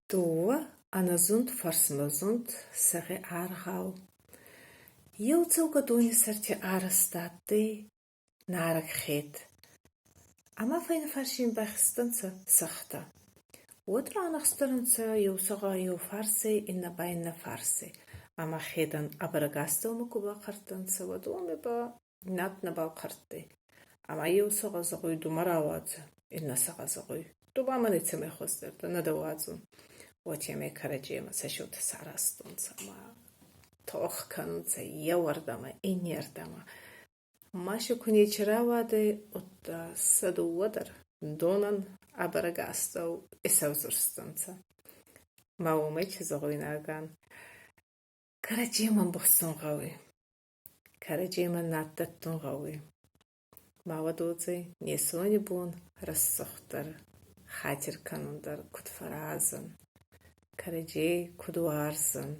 Дууӕ ӕнӕзунд фӕрсмӕзунд сӕгъи аргъау. Еу цӕугӕдони сӕрти арӕзт адтӕй нарӕг хед, ӕма фӕйнӕфарси ин бахизтӕнцӕ сӕгътӕ. Уӕд ранӕхстӕр ӕнцӕ еу сӕгъӕ еу фарсӕй, иннӕ ба иннӕ фарсӕй. Ӕма хедӕн ӕ бӕрӕг астӕумӕ ку бахъӕрттӕнцӕ, уӕд уоми ба над нӕбал хъӕрттӕй. Ӕма еу сӕгъӕ зӕгъуй: «Ду мӕ рауадзӕ», иннӕ сӕгъӕ зӕгъуй: «Ду ба мӕ нецӕмӕй хуӕздӕр дӕ, нӕ дӕ уадзун». Уотемӕй кӕрӕдземӕ сӕ сиутӕ саразтонцӕ ӕма тох кӕнунцӕ еуӕрдӕмӕ, иннердӕмӕ. Ма си ку нечи рауадӕй, удта сӕ дууӕ дӕр донӕн ӕ бӕрӕг астӕу исӕвзурстӕнцӕ. Ма уомӕй ци зӕгъуйнаг ан? Кӕрӕдземӕн бухсун гъӕуй, кӕрӕдземӕн над дӕттун гъӕуй. Ма уӕд уодзӕй не исони бон рӕсугъддӕр, хатир кӕнун дӕр куд фӕразӕн, кӕрӕдзей куд уарзӕн.